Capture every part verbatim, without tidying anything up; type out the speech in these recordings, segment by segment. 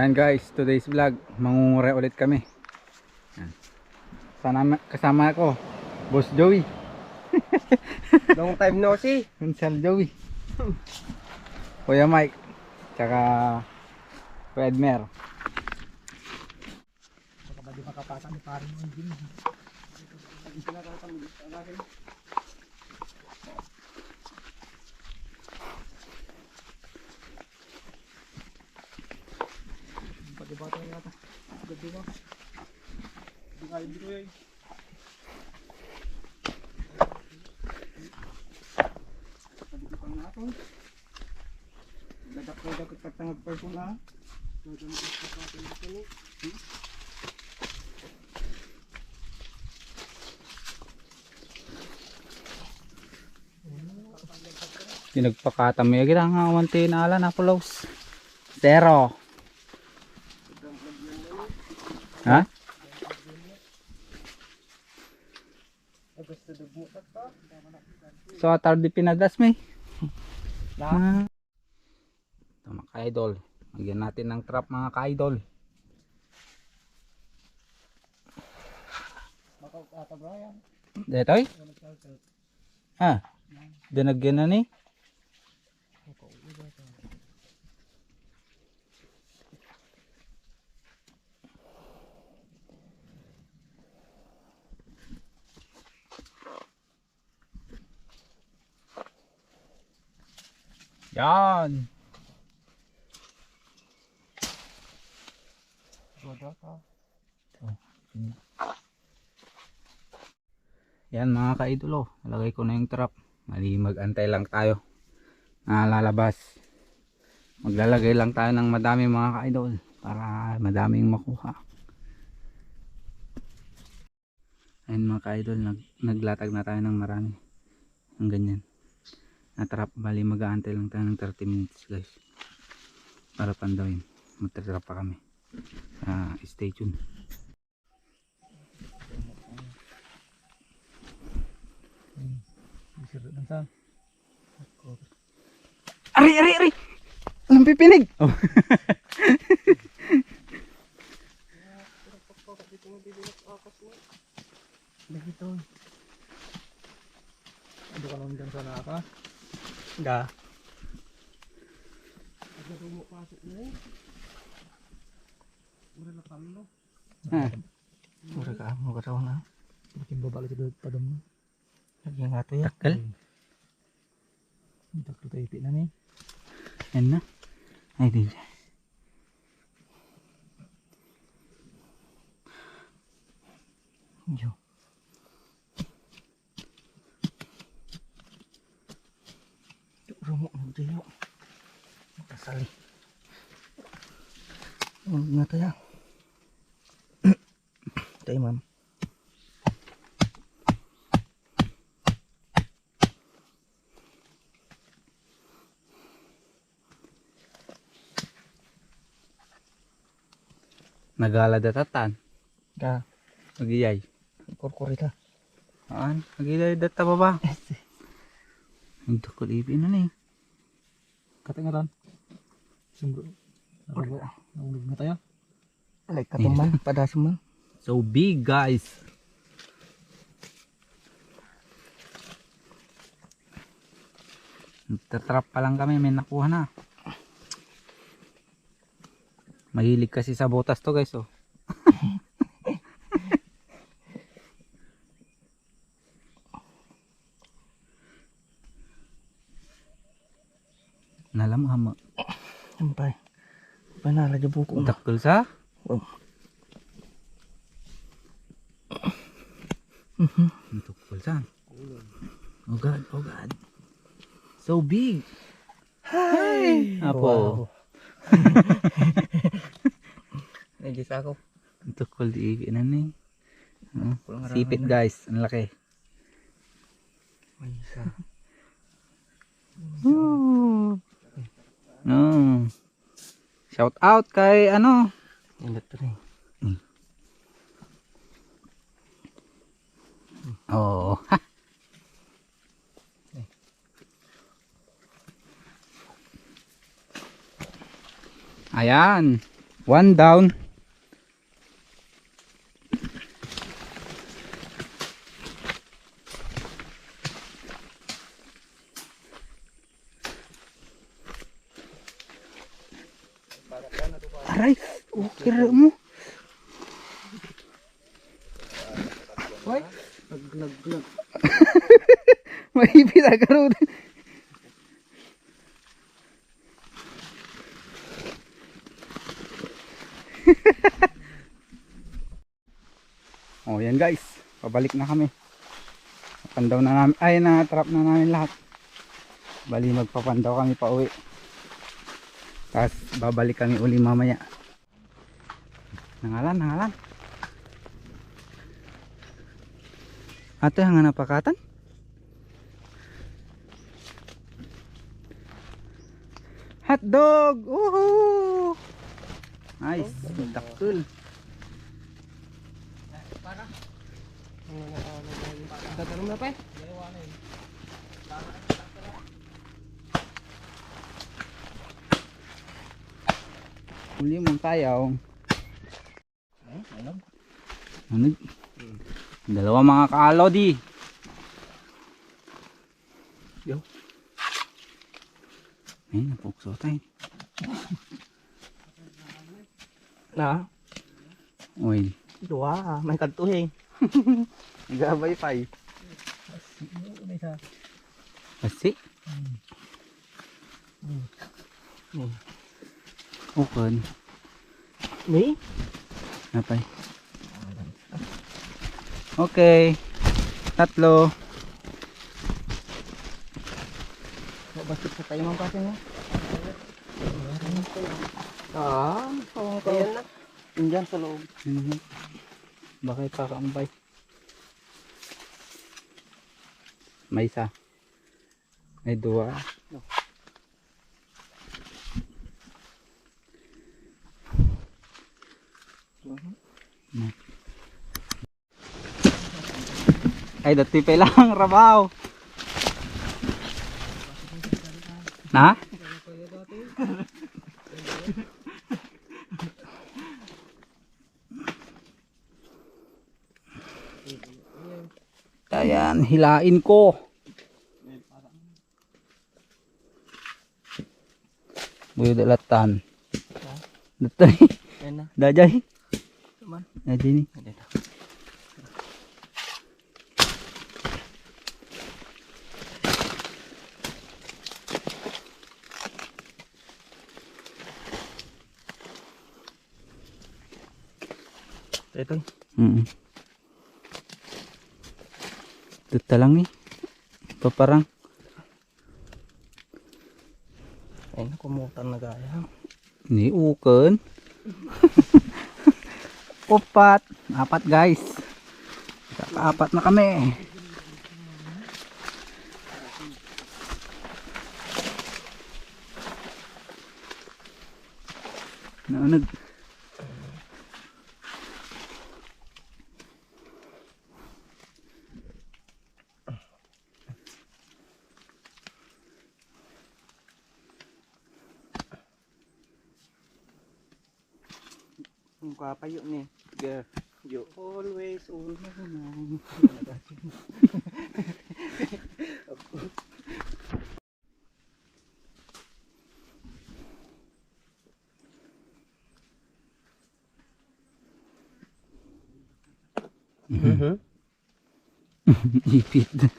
And guys, today's vlog, mangungure ulit kami. Yan. Sana ma-, kasama ko, Boss Joey. Long time no see. Kunsal Joey. Kuya Mike, tsaka Kuya Edmer. Baka ba di makapasa ni pare mo yung gym? Pati bata yata. Gabi ba? Di kaya dito eh. Pati ko pang natin. Dadak ko dapat pagtangag person ah. Pinagpakatan mi agita nga awan ti naala na pulos. Zero. Ha? So, atar di pinadas mi. Na? Ah. Ito, mga ka-idol. Lagyan natin ng trap, mga ka-idol. Detoy? Ah, dinagyan na ni. Yan. Godo to. Oh. Yan, mga ka-idol, oh. Nalagay ko na yung trap. Mali, mag-antay lang tayo. Nalalabas. Maglalagay lang tayo ng madami, mga ka-idol, para madaming makuha. Ayun, mga ka-idol, nag-, naglatag na tayo ng marami. Ang ganyan. Na-trap, bali mag-aantay lang tayo ng thirty minutes, guys. Para pandawin. Magta-trap pa kami. Ah, stay tuned. Ari, ari, ari! Anong pipinig? Oh. Dito. Ano ka naman dyan sa naka? Da. Ano mo pasok na eh? Mura na palo. Ah. Mura ka, mura ka na. Bikin babalik itu padam. Lagi nga to ya. Takkel. Hmm. Takkel tayo ipi na ni. Yan na. Ay, di. Yo. Rumok na dito. Makasali. Huwag na tayo. Tayo, ma'am. Nagala data tan. Ka. Agiyay. Kurkurita. Aan, agiyay data baba. Ang tukod ipi na ni. Katangatan. Sumro. Nakabu. Naulog na tayo. Like, katumban, padasan man. So big, guys. Nagtatrap pa lang kami, may nakuha na. Mahilig kasi sa botas to, guys, oh. Nalam ama. Ampay. Panala di buko. Dakkel sa? Oh. Mhm. Dakkel sa? Oh God, oh God. So big. Hi. Apo. Wow. Medyo sako. Tukol di inan ni. Hmm. Sipit, guys, ang laki. May isa. Ooh. No. Shout out kay ano? Indot rin. Hmm. Oh. Ayan. One down. Aray, okay ra mo. Hoy, naglaglag. Maipit agad. Oh, yan guys. Pabalik na kami. Napandaw na namin. Ay, na-trap na namin lahat. Bali, magpapandaw kami pa uwi. Tapos, babalik kami uli mamaya. Nangalan, nangalan. Ato yung nga napakatan? Hotdog! Woohoo! Nice, dakkel. Dadarum na pa eh. Uli mong kayaw. Ano? Dalawa mga kaalodi. Yo. Ay, napukso tayo. Na? Uy. Dua, may kadto eh. Gabay pa eh. Asi? Hmm. Ukon. Ni? Napay. Okay. Tatlo. Basket sa tayo, Mang Pating, no? Ah, ayan na. Indian sa loob. Mhm. Baka ipakaambay. May isa. May dua. Ay, dati pa lang rabaw. Na? Ayan, hilain ko. Buyo da latan. Ha? Datay. Ayan na. Dajay. Naman. Dajay ni. Ayan na. Ito. Mm. Ito lang eh. Paparang. Ay, nakumutan na gaya. Ni ukon. Upat. Apat, guys. Apat na kami. Naunag. Ang kapayo ni. Girl, you always on my mind. Mhm. Ipit.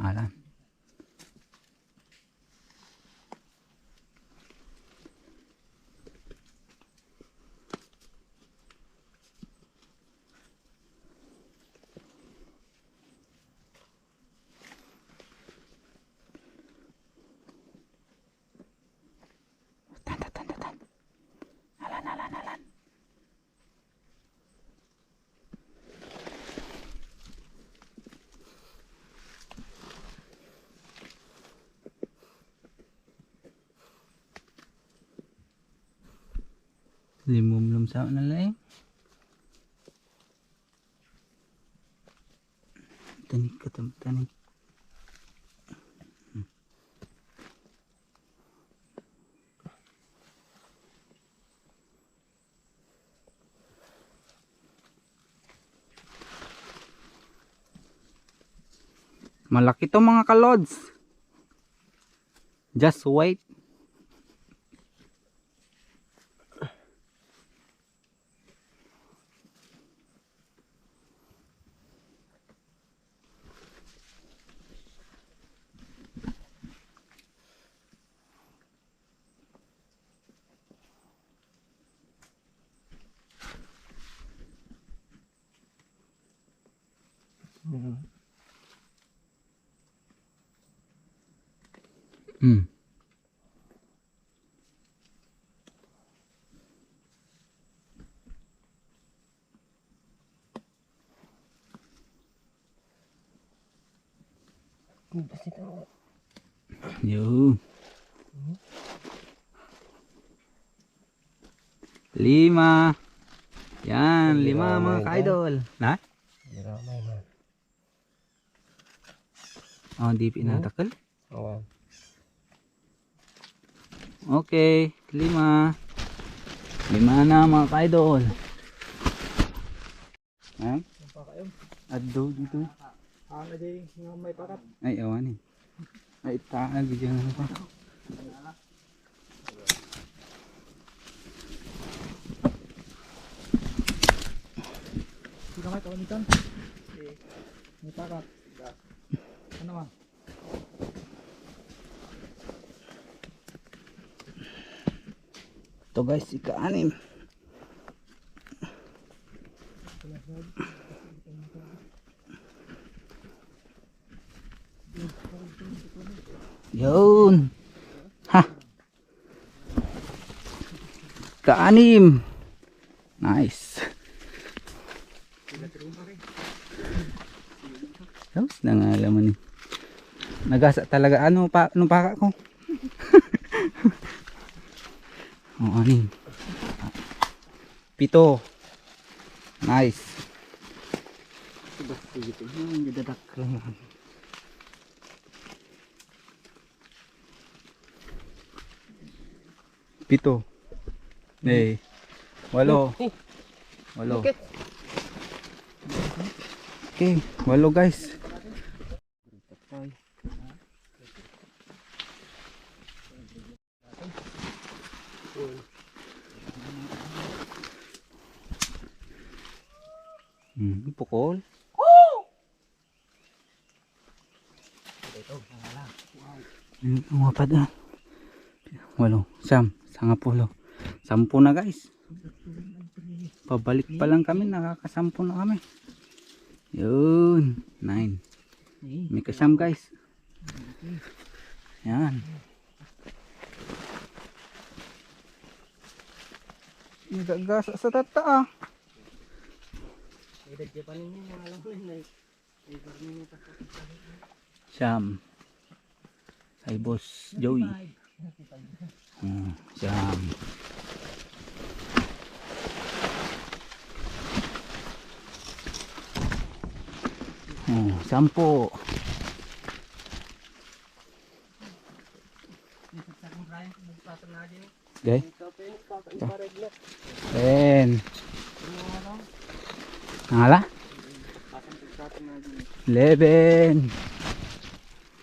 Alan. Tan, tan, tan, tan, tan. Alan, alan, alan. Limumlum sa na lang. Tanik ka tam-, tanik. Malaki to, mga kalods. Just wait. Mm. Yo. Lima. Yan, lima, mga ka-idol. Na? Oh, di pinatakel. Oo. Okay, lima. Lima na, mga ka-idol. Ha? Addo dito. Ano di nga may pakat? Ay, awan eh. Ay, taag dyan, ano pa? Hindi ka may kaunitan. May pakat. Ano man? Ito guys, ika-anim. Yun. Ha. Kaanim. Nice. Tapos na nga alam mo ni. Nagasa talaga. Ano pa, ano pa ka ko? Oh, anim. Pito. Nice. Basta dito yung dadakkel. Pito. Eh. Walo. Eh. Walo. Okay. Okay, walo guys. Hmm, pukol. Hmm, umapad na. Walo, siyam, sangapulo. Sampu na guys. Pabalik pa lang kami, nakakasampu na kami. Yun, nine. May kasiyam guys. Yan. Nagagasa sa tata ah. Siyam. Ay, Boss Joey. Hmm, siyam. Hmm, sampu. Okay. Ten. Nangala? Eleven.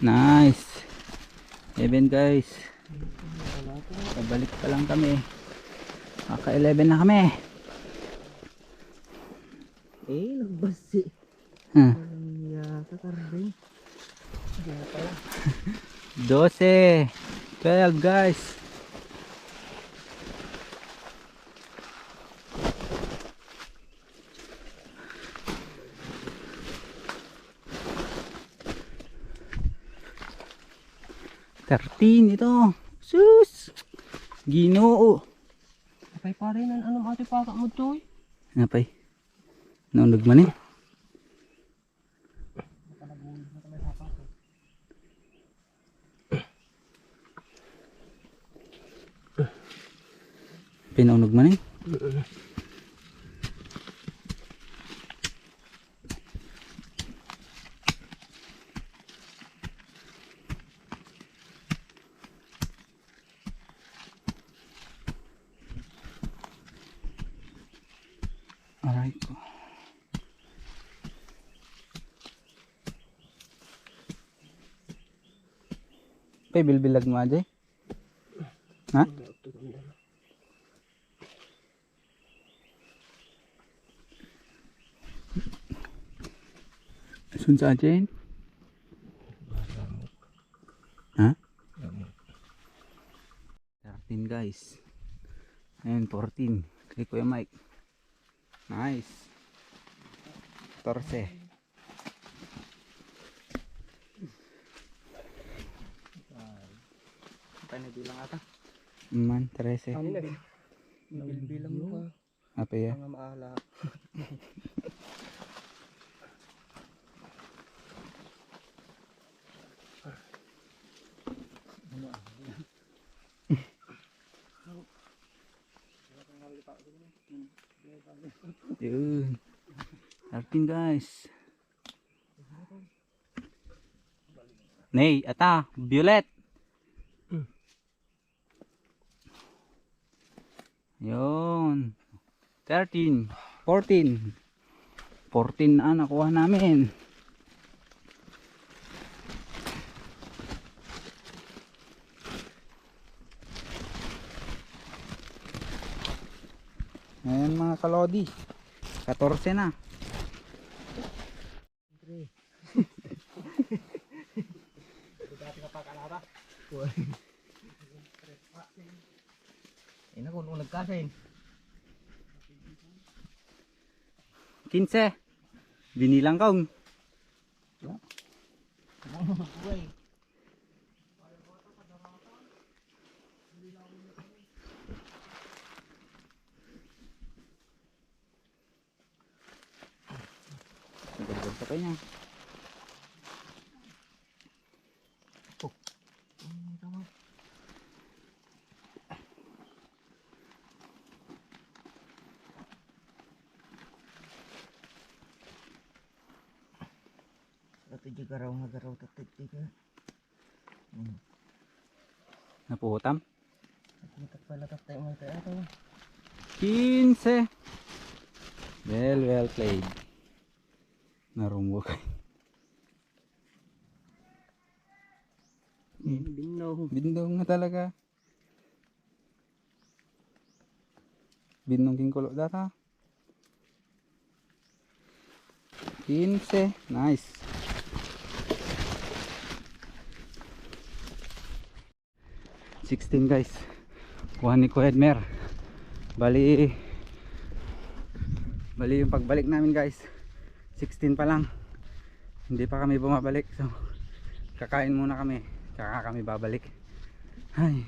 Nice. Eleven, guys. Pabalik pa lang kami. Maka eleven na kami. Eh, nagbasi. Hmm. Ang yata, Carmen. Yata. Dose. Twelve, guys. Thirteen ito. Sus! Ginoo. Apay pare, nan-anom atoy pakak mo, Toy? Apay? Nauneg man eh. Pinauneg man eh. Ay, ko. Pay bilbilag mo, Ajay? Ha? Sun sa atin? Ha? Thirteen, guys. Ayan, fourteen. Kay Kuya Mike. Nice. Torse. Tayo na bilang ata. Man, trese. Ano na? Bilang mo pa. Apa ya? Mga maala. Yun. Thirteen, guys. Nay, ata, violet. Yun. Thirteen, fourteen. Fourteen na nakuha namin. Ayan, mga kalodi. Katorse na. Ina ko, nung nagkasin. Kinse. Binilang kong. Uy. Nagagawin pa kanya. Oh. Ato di garaw nga garaw, tatik di ka. Hmm. Napuhutam? Napuhutam pala, tatik mo ito, ito. Kinse. Well, well played. Narunggo ka. Bindong. Bindong nga talaga. Bindong king kulo data. Kinse. Nice. Sixteen, guys. Kuha ni Kuya Edmer. Bali, bali yung pagbalik namin, guys, sixteen pa lang. Hindi pa kami bumabalik. So, kakain muna kami. Tsaka kami babalik. Ay.